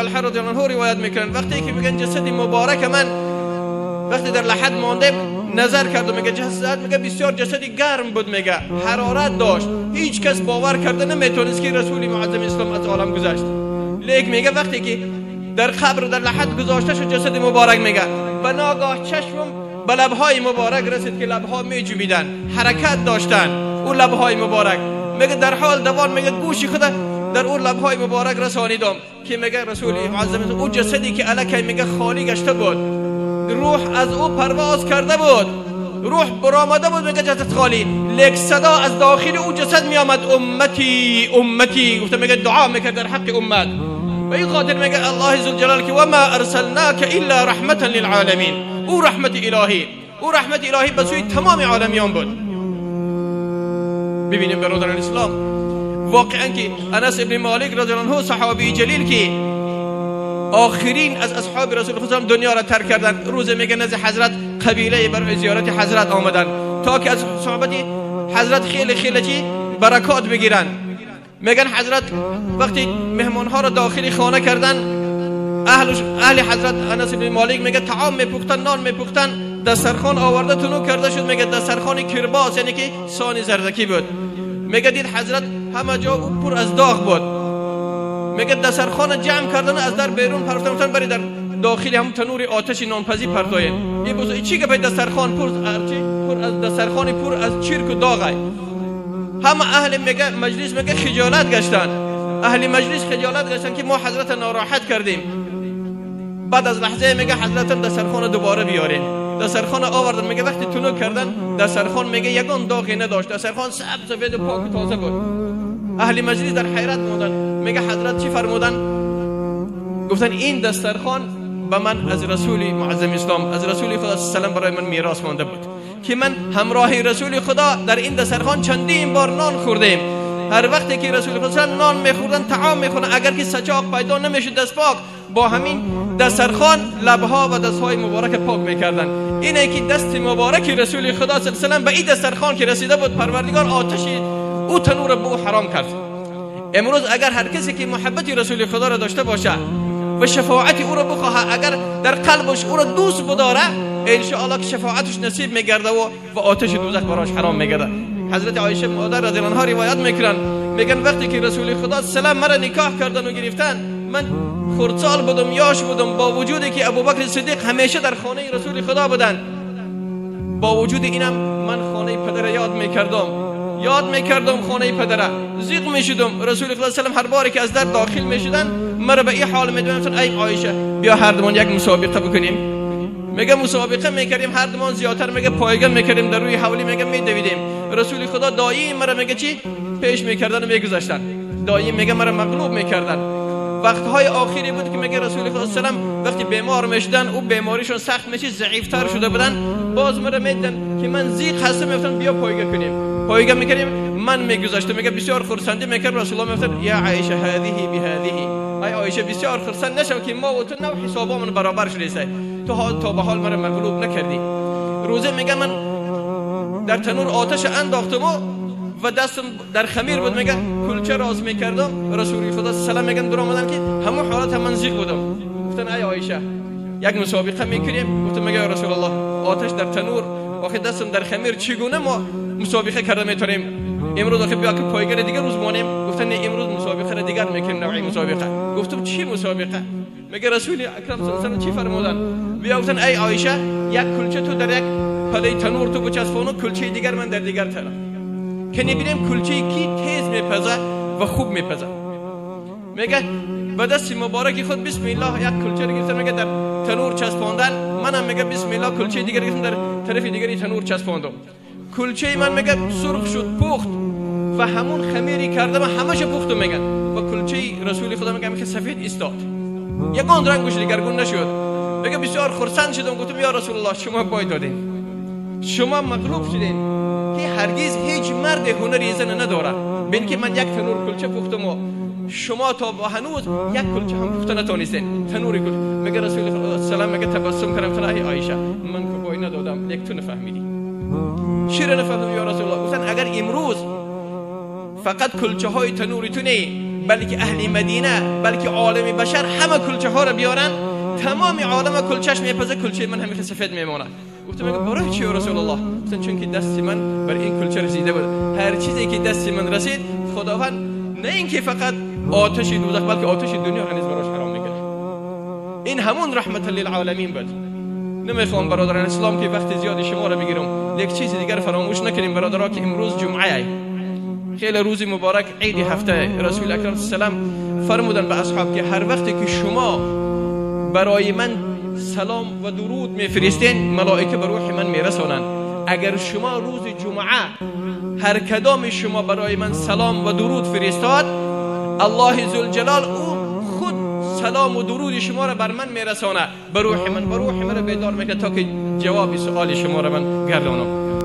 طلحه رضی الله عنه روایت میکنن وقتی که میگن جسد مبارک من وقتی در لحد مانده نظر کرد و میگه جسد، میگه بسیار جسد گرم بود، میگه حرارت داشت، هیچ کس باور کرده نمیتونست که رسول معظم اسلام از عالم گذشت. لیک میگه وقتی که در قبر در لحد گذاشته شد جسد مبارک، میگه و ناگاه چشمم به لبهای مبارک رسید که لبها میجنبیدن، حرکت داشتن او لبهای مبارک. میگه در حال دوان میگه گوشی خود در اون لبهای مبارک رسانیدم که میگه رسول معظم او جسدی که الکی میگه خالی گشته بود، روح از او پرواز کرده بود، روح برآمده بود، میگه جسد خالی، لیک صدا از داخل او جسد میآمد امتی امتی، گفته میگه دعا میکرد در حق امت. و این خاطر میگه الله ذوالجلال که و ما ارسلناک الا رحمتا للعالمین، او رحمت الهی، او رحمت الهی به سوی تمام عالمیان بود. ببینیم برادران اسلام واقعا که انس ابن مالک رضی الله عنه صحابی جلیل که آخرین از اصحاب رسول خدا دنیا را ترک کردن، روز میگه نزد حضرت قبیله برای زیارت حضرت آمدن تا که از صحبت حضرت خیلی خیلی چی برکات بگیرن. میگن حضرت وقتی مهمانها را داخل خانه کردن، اهل حضرت انس بن مالک میگه طعام میپختن، نان میپختن، دسترخوان آورده تنو کرده شد، میگه دسترخوان کرباس یعنی که سان زردکی بود. میگه دید حضرت همه جا او پر از داغ بود، میگه دسترخوان جمع کردن از در بیرون پرفتن برای در داخل هم تنور آتش نانپزی پرتاین. یه بزرگ چی که به دسترخوان پر از دسترخوان پر از چرک و داغ. همه اهل میگه مجلس میگه خجالت گشتن، اهل مجلس خجالت گشتن که ما حضرت ناراحت کردیم. بعد از لحظه میگه حضرت دسترخوان دوباره بیارین. دسترخوان آوردن، میگه وقتی تنو کردن دسترخوان میگه یگان داغی نداشت، دسترخوان سبز سفید و پاک تازه بود. اهل مجلس در حیرت موندن. میگه حضرت چی فرمودن؟ گفتن این دسترخوان به من از رسول معظم اسلام، از رسول خدا صلی الله علیه و برای من میراث مانده بود که من همراه رسول خدا در این دسترخوان چندین بار نان خوردیم. هر وقتی که رسول خدا صلی نان میخوردن، طعام میخوردن، اگر که سچاق پیدا نمیشد دست پاک، با همین دسترخوان لبها و دستهای مبارک پاک میکردن. اینه که دست مبارک رسول خدا صلی الله علیه و به این دسترخوان که رسیده بود، پروردگار آتش او تنور به او حرام کرد. امروز اگر هر کسی که محبت رسول خدا را داشته باشه و شفاعت او را بخواه، اگر در قلبش او را دوست بداره، انشاءالله که شفاعتش نصیب میگرده و آتش دوزخ براش حرام میگرده. حضرت عایشه مادر رضی الله عنها روایت میکنن، میگن وقتی که رسول خدا سلام مرا نکاح کردن و گرفتن، من خردسال بودم، یاش بودم، با وجودی که ابوبکر صدیق همیشه در خانه رسول خدا بودن، با وجود اینم من خانه پدر یاد میکردم، یاد میکردم خانه پدره، زیق میشدم. رسول خدا سلام هر باری که از در داخل میشدن مرا به این حال میدونم، ای عایشه بیا هر دومان یک مسابقه بکنیم. میگه مسابقه میکردیم، هر دومان زیادتر میگه پایگان میکردیم در روی حولی، میگه میدویدیم. رسول خدا دایی مرا میگه چی پیش میکردن و میگذاشتن، دایی میگه مرا مغلوب میکردن. وقتهای آخری بود که میگه رسول خدا سلام وقتی بیمار میشدن، او بیماریشون سخت میشه، ضعیفتر شده بودن، باز مرا میدن که من زیق هستم، میگفتن بیا پایگاه کنیم، پایگاه میکردیم، من میگذاشتم. میگه بسیار خرسندی میکرد. رسول الله میگفت یا عایشه هذه بهذه، ای عایشه بسیار خرسند نشو که ما و تو نو حسابامون برابر شده، تو تا به حال مرا مغلوب نکردی. روزه میگه من در تنور آتش انداختم و دستم در خمیر بود، میگه کلچه راز میکردم. رسول خدا سلام میگن در آمدن که همون حالت من زیق بودم. گفتن ای عایشه یک مسابقه میکنیم. گفتم میگه یا رسول الله آتش در تنور، آخه دستم در خمیر، چگونه ما مسابقه کرده میتونیم؟ امروز آخه بیا که پایگر دیگر روز مانیم. گفتن نه امروز مسابقه را دیگر میکنیم، نوعی مسابقه. گفتم چی مسابقه؟ میگه رسول اکرم صلی الله علیه و چی فرمودن؟ بیا گفتن ای عایشه یک کلچه تو در یک پله تنور تو بچسبانو، کلچه دیگر من در دیگر طرف، که نبینیم کلچه کی تیز میپزه و خوب میپزه. میگه به دست مبارک خود بسم الله یک کلچه رو گرفتم، میگه در تنور چسباندن، منم میگه بسم الله کلچه دیگر گرفتم در طرف دیگری تنور چسباندم. کلچه من میگه سرخ شد، پخت و همون خمیری کردم همش پختم میگن، و کلچه رسول خدا میگه که سفید ایستاد، یگان رنگش دیگرگون نشد. میگه بسیار خرسند شدم، گفتم یا رسول الله شما پای دادین، شما مغلوب شدین که هرگز هیچ مرد هنری زن نداره، بین که من یک تنور کلچه پختم و شما تا هنوز یک کلچه هم پخته نتونستین تنور کلچه. میگه رسول خدا سلام میگه تبسم کردم، گفتم ای عایشه من که پای ندادم، یک تو نفهمیدی. چرا نفهمیدم یا رسول الله؟ گفتن اگر امروز فقط کلچه های تنوری تو نه، بلکه اهل مدینه، بلکه عالم بشر همه کلچه ها را بیارن، تمام عالم کلچش میپزه، کلچه من همیشه سفید میمونه. گفتم میگه برای چی رسول الله؟ گفتن چون که دست من بر این کلچه رسیده بود. هر چیزی که دست من رسید خداوند نه اینکه فقط آتش دوزخ بلکه آتش دنیا را نیز براش حرام میکنه. این همون رحمت للعالمین بود. نمیخوام برادران اسلام که وقت زیادی شما را بگیرم، یک چیز دیگر فراموش نکنیم برادرها که امروز جمعه، خیلی روز مبارک، عید هفته. رسول اکرم سلام فرمودن به اصحاب که هر وقتی که شما برای من سلام و درود میفرستین، ملائکه به روح من میرسانند. اگر شما روز جمعه هر کدام شما برای من سلام و درود فرستاد، الله ذوالجلال او خود سلام و درود شما را بر من میرسانه، به روح من، به روح من را بیدار میکنه تا که جواب سؤال شما را من گردانم.